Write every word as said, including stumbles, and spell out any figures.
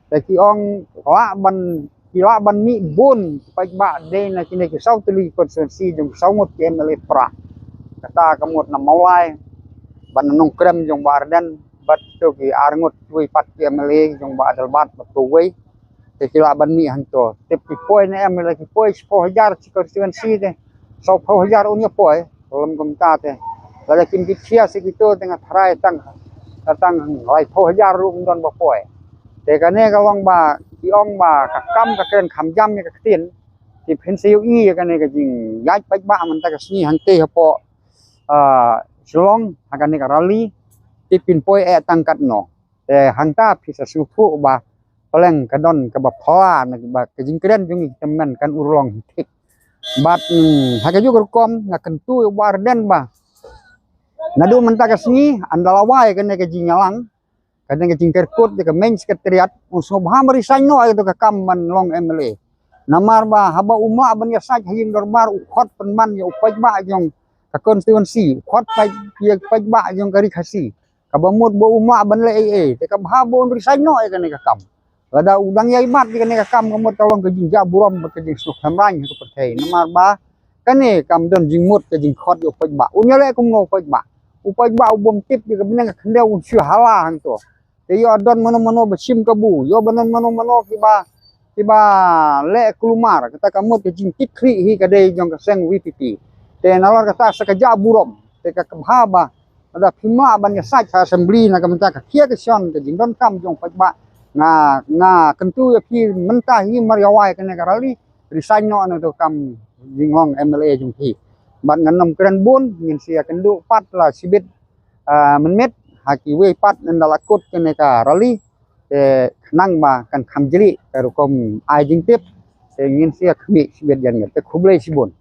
Te ki ong lah ban, ki lah ban mih bun paidbah dei na kine ki saw tylli ki constituency jong saw ngut ki M L A pra. Kata ka mut na Mawlai bad na Nongkrem jong Bah Ardent bad to ki ar ngut kiwei pat ki M L A jong Bah Adelbert bad to wei. Te ki lah ban mih hangto. Tip ki poi ne em, lada ki poi shiphew hajar shi constituency te, sawphew hajar un ïa poi. Lem kumta te, lada kim kit khia shi kito te nga tharai tang, tang laiphew hajar ruh ym don ba poi. Te kane ka long ba ki ong ba ka kam ka kren kham jam ïa ka ktien. Te phin sa ïohi ïa kane ka jingïaid paidbah mynta ka sngi hangtei hapoh, ah, Shillong ha kane ka rally. Te phin poi eh tang katno. Te hangta phi sa sngewthuh ba pleng ka don kaba phylla na ba ka jingkren jong ngi tymmen kan urlong hi thik. Bad, mm, ha kajuh ka rukom nga kyntu ïa u Bah Ardent ba naduh mynta ka sngi ynda la wai kane ka jingïalang, kane ka jingkerkut ïa ka main secretariat, un sngewbha ban resign noh ïa kato ka kam ban long M L A. Namar ba haba um lah ban ïasaid ha ïing dorbar, u khot pynban ïa u paidbah jong ka constituency, u khot paid ïa u paidbah jong ka Ri Khasi. Kaba mut ba um lah ban leh ei ei, te kaba bha ba un resign noh ïa kane ka kam. Lada u dang ïai bat ïa kane ka kam ka mut ka long ka jingjah burom bad ka jingsngewkhlem rang ha ka pyrthei. Namar ba kane kam don jingmut ka jingkhot ïa u paidbah. Un ïaleh kumno u paidbah? U paidbah u bym tip ïa ka bneng ka khyndew un shu hala hangto. Te ïoh don mano mano ba shim kabu, ïoh ba don mano mano kiba, kiba leh kulmar, kata ka mut ka jingkitkhlieh hi ka dei jong ka seng V P P. Te nalor kata sa ka jah burom, te ka kaba bha ba lada phim lah ban ïasaid ha assembly na ka bynta ka khia ka shon ka jingdonkam jong paidbah, nga, nga kyntu ïa phi mynta hi mar ïa wai kane ka rally, resign noh na kato ka kam jinglong M L A jong phi. Bad ngan nym kren bun, ngin sa ïakynduh pat la shibit, ah, mynmiet ha kiwei pat ynda la kut kane ka rally. Te khnang ba kan kham jlieh ka rukom ai jingtip, te ngin sa ïakhmih shibit ïa ngi. Te khublei shibun.